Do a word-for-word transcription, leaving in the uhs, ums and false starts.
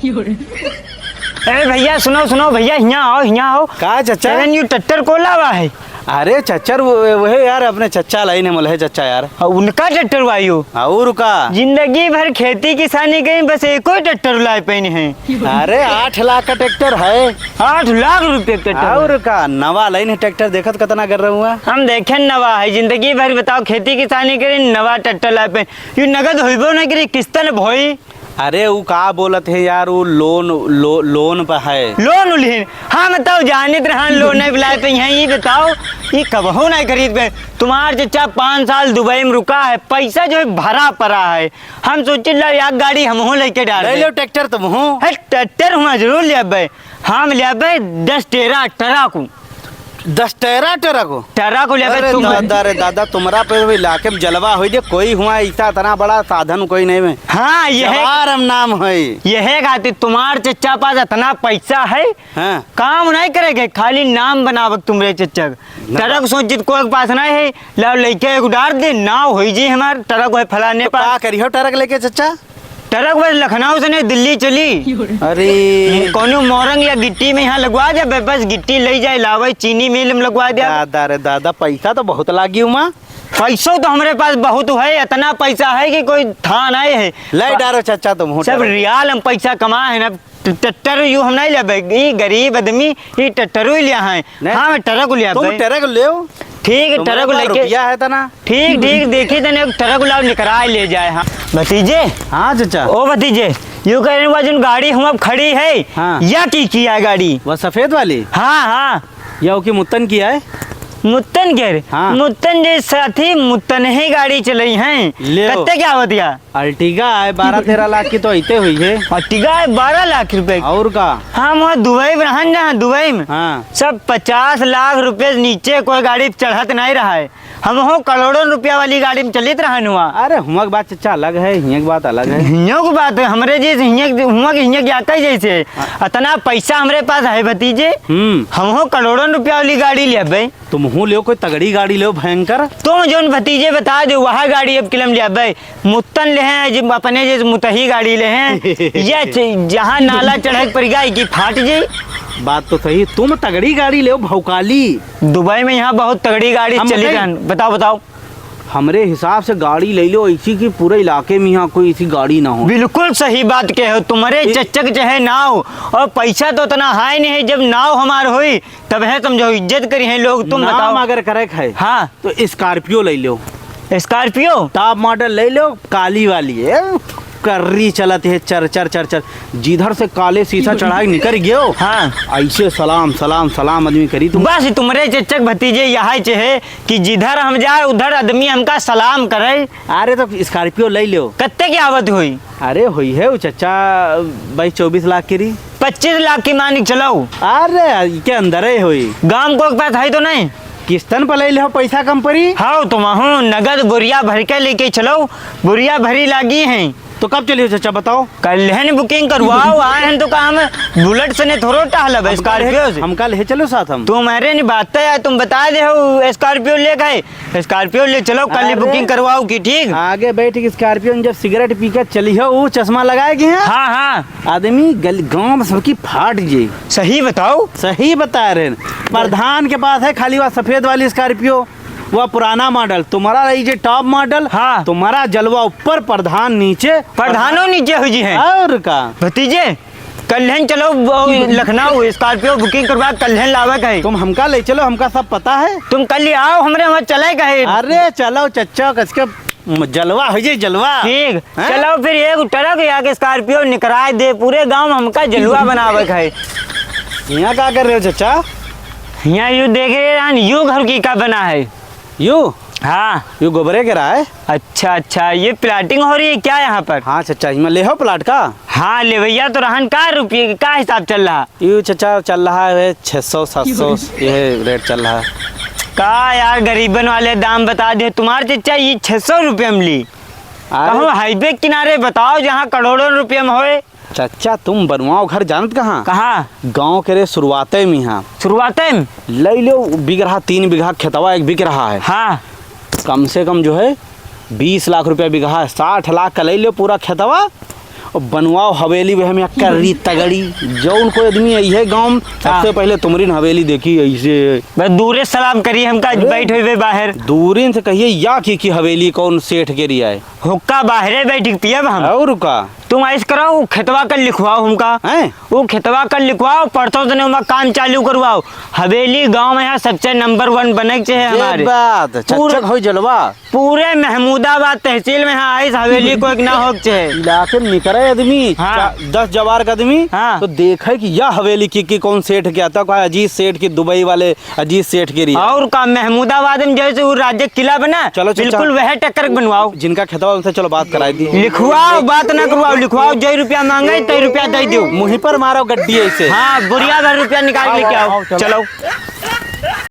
अरे भइया, सुनो, सुनो भइया, हियाँ आओ, हियाँ आओ। का चचा? अरे, यू ट्रैक्टर को लावा है? अरे चच्चर, वो, वहे यार, अपने चच्चा लाइन है, मोलहे चच्चा यार। हाँ, उनका ट्रैक्टर वाई हो? और का? जिंदगी भर खेती किसानी करी, बस एको ट्रैक्टर लाए पइने हैं। अरे, आठ लाख का ट्रैक्टर है। आठ लाख रुपये का ट्रैक्टर? और का, नवा लाइन है ट्रैक्टर, देखत कतना कर रहा हुआ। हम देखे नवा है, जिंदगी भर बताओ खेती किसानी करी, नवा ट्रैक्टर लाए पइने। यू नगद होइबो न करी, किस्तन भोई। अरे, उ का बोलत है यार, उ लोन, लो-, लोन पे है। लोन उलिहिन? हाँ, बताओ, जानित रहन लोन नहीं बुलाए पे यहाँ, ये बताओ, ये कबहू नहीं खरीद पे। तुम्हार चच्चा पाँच साल दुबई में रुका है, पैसा जो है भरा पड़ा है। हम सोचे ला, एक गाड़ी हमहू लेके डाल ले दे। लो ट्रैक्टर तुमहू। है, ट्रैक्टर हुआ जरूर ले अबे। हम ले अबे दस तेरह ट्रक। दस टैरा ट्रक हो? ट्रक हो लेबे अरे तुम। दादा रे दादा, तुम्हरा पे भी इलाके में जलवा होइ जे, कोई हुआ ऐसा इतना बड़ा साधन कोई नहीं में। हाँ, यह जवार हम नाम है। यह खातिर तुम्हार चच्चा पास इतना पैसा है, हाँ। काम नहीं करेगे, खाली नाम बनावक तुम्हरे चच्चा। ना। ट्रक सोचित कोई के पास नहीं है, लाओ लेके एक उडार दे, नाव होई जी हमार, ट्रक है फलाने तो पास। का करियो ट्रक लेके चच्चा? ट्रक बस लखनऊ से नहीं, दिल्ली चली। अरे। कौनो मोरंग या गिट्टी में यहाँ लगवा दे, बे-, बस गिट्टी ले जाए, लावे, चीनी मिल में लगवा दे। दादा रे दादा, पैसा तो बहुत लागी उमा। पैसो तो हमरे पास बहुत है, इतना पैसा है कि कोई थाह नहीं है। ले डारो चच्चा तुम सब ट्रक। रियाल हम पैसा कमाए हैं ना, ट-, ट्रैक्टर यू हम नहीं लेबे, ई गरीब आदमी, ई ट्रैक्टर ही लिया है। नहीं। हाँ, मैं ट्रक लिया तुम भाई। ट्रक लेओ। ठीक है, तुम्हारे ट्रक पास लेके। रुपया है तना। ठीक, ठीक, देखी तने एक ट्रक लाओ, निकराए ले जाए, हाँ। भतीजे। हाँ, चच्चा। ओ भतीजे, यू कह रहे हैं, वो जोन गाड़ी हम अब खड़ी है, हाँ। या की, की है गाड़ी? वो सफेद वाली? हाँ, हाँ। या ओके मुत्तन की है? मुत्तन के रे? हाँ। मुत्तन जे साथी, मुत्तन ही गाड़ी चलई हैं। लेओ। कत्ते क्या होतिया? Ertiga है, बारह तेरह लाख की तो अइते हुई है। Ertiga है बारह लाख रुपए की। और का? हम वहाँ दुबई में रहन ना, दुबई में। हाँ। सब पचास लाख रुपए से नीचे कोई गाड़ी चढ़त नहीं रहा है। हम हो करोड़ों रुपया वाली गाड़ी में चलित रहन हुआ। अरे, हुआं की बात चच्चा अलग है, हियां की बात अलग है। हियां की बात है, हमरे जैसे हियां की, हुआं की हियां की आकई जैसे। हाँ। इतना पैसा हमरे पास है भतीजे, हम्म। हम हो करोड़ों रुपया वाली गाड़ी लेबे। तुमहू लेओ, कोई तगड़ी गाड़ी लेओ, भयंकर। तुम जोन भतीजे बता दो, वह गाड़ी अब किलम लेबे। मुत्तन लेहे हैं, जब अपने जैसे मुतही गाड़ी लेहे हैं। या च-, जहाँ नाला चढ़े के पड़ गया, कि फाट जाई। बात तो सही, तुम तगड़ी गाड़ी लेओ, भौकाली। दुबई में यहाँ बहुत तगड़ी गाड़ी हम चली बताई? रहन। बताओ, बताओ। हमरे हिसाब से गाड़ी ले लो ऐसी कि पूरे इलाके में यहाँ कोई ऐसी गाड़ी ना हो। बिल्कुल सही बात कहे हो, तुम्हारे ए- चच्चक चाहे नाव, और पैसा तो इतना हाई नहीं है, जब नाव हमार होई, तब है समझो, इज्जत करी है लोग, तुम नाम बताओ। अगर करे के है, हाँ। तो Scorpio ले लो। Scorpio? Top model ले लो, काली वाली है, कर्री चलत है, चर, चर, चर, चर। जिधर से काले शीशा चढ़ाई निकर गयो, हाँ। ऐसे सलाम, सलाम, सलाम आदमी करी तुम। बस तुम्हरे चच्चक भतीजे यहाँ चे है कि जिधर हम जाए, उधर आदमी हमका सलाम करे। अरे, तो Scorpio ले लो। कत्ते की आवत होई? अरे, होई है वो चच्चा, भाई, चउबीस लाख की रही। पच्चीस लाख की मानिक चलाओ। अरे, के अंदर ही होई। गांव को एक बात है तो नहीं? किस्तन पर ले लो, पैसा कम पड़ी। हाँ, तुमहू नगद बोरिया भर के लेके चलो, बोरिया भरी लागी है। तो कब चलियो चच्चा, बताओ? कल्हन booking करवाओ, आए हैं तो का हम Bullet से नहीं थोड़ो टहलब, हमका ले, Scorpio से। हमका ले चलो साथ हम। तुम्हारे नहीं बात है, तुम बता दे हो Scorpio ले गए, Scorpio ले चलो, कल ही अरे। Booking करवाओ की, ठीक? आगे बैठ के Scorpio में जब सिगरेट पी के चली हो, वो चश्मा लगाए की है? हाँ, हाँ। आदमी गल-, गांव में सबकी फाट जे। सही बताओ। सही बता रहे हैं। प्रधान के पास है खाली वह सफेद वाली Scorpio, वह पुराना model। तुम्हारा रही जे top model, हाँ। तुम्हारा जलवा ऊपर, प्रधान नीचे। प्रधानो नीचे हो जी हैं। और का? भतीजे, कल्हन चलो, वो लखनऊ Scorpio booking करवा, कल्हन लावे का है। तुम हमका ले चलो, हमका सब पता है। तुम कल ही आओ, हमरे वहाँ चले का है। अरे चलो चच्चा, कसके म-, जलवा हो जाए, जलवा। ठीक, हैं? चलो फिर एक ट्रक या के Scorpio निकराए दे, पूरे गांव में हमका जलवा बनावे का है। यहाँ का कर रहे हो चच्चा? यहाँ यू देख रहे हैं, यू घर की का बना है। यू? हाँ। यू गोबरे के रहा है। अच्छा, अच्छा, ये plotting हो रही है क्या यहाँ पर? हाँ चच्चा, इमा ले हो plot का? हाँ, लेवैया तो रहन, का रुपये का हिसाब चल रहा? यू चच्चा चल रहा है छः सौ, सात सौ, यह rate चल रहा है। का यार, गरीबन वाले दाम बता दे। तुम्हार चच्चा ये छः सौ रुपये में ली। अरे कहो highway किनारे बताओ, जहाँ करोड़ों रुपये में होए। चच्चा, तुम बनवाओ घर जानत कहाँ? कहाँ? गाँव के रे शुरुआते में, हाँ। शुरुआते में? ले लो, बिक रहा तीन बीघा खेतवा, एक बिक रहा है। हाँ। कम से कम जो है, बीस लाख रुपया बीघा है, साठ लाख का ले लो पूरा खेतवा, बनवाओ हवेली में हम यहाँ कर्री तगड़ी। जौन कोई आदमी आई है गाँव में, सबसे हाँ। पहले तुम्हरी न हवेली देखी ऐसे। बस दूरे सलाम करी हमका, अरे, बैठ हुई बाहर। दूरी से कहिए या कि, कि हवेली कौन सेठ के रिया है। हुक्का बाहरे बैठ के पियब हम। और का? तुम ऐस करो, वो खेतवा कर लिखवाओ हमका। हैं? वो खेतवा कर लिखवाओ, परसों से उमा काम चालू करवाओ। हवेली गाँव में यहाँ सबसे नंबर वन बने के चाहे ये हमारे। बात, पूरे चकचक होई जलवा। पूरे महमूदाबाद तहसील में यहाँ ऐस हवेली को एक ना हो के चाहे। इलाके में निकरे आदमी, हाँ। चा-, दस जवार का आदमी, हाँ। तो देखे कि यह हवेली की, की कौन सेठ के आता, कहा अजीत सेठ की, दुबई वाले अजीत सेठ की रही। और का, महमूदाबाद में जैसे वो राज्य किला बना, चलो, चलो, बिल्कुल चलो। वह टक्कर बनवाओ। जिनका खेतवा उनसे चलो बात कराई दी। लिखवाओ, बात ना करवाओ, लिखवाओ, जय रुपया मांगे, तय रुपया दे दो। मुँह पर मारो गड्डी ऐसे। हाँ, बुढ़िया भर रुपया निकाल के लेके आओ, आओ। चलो।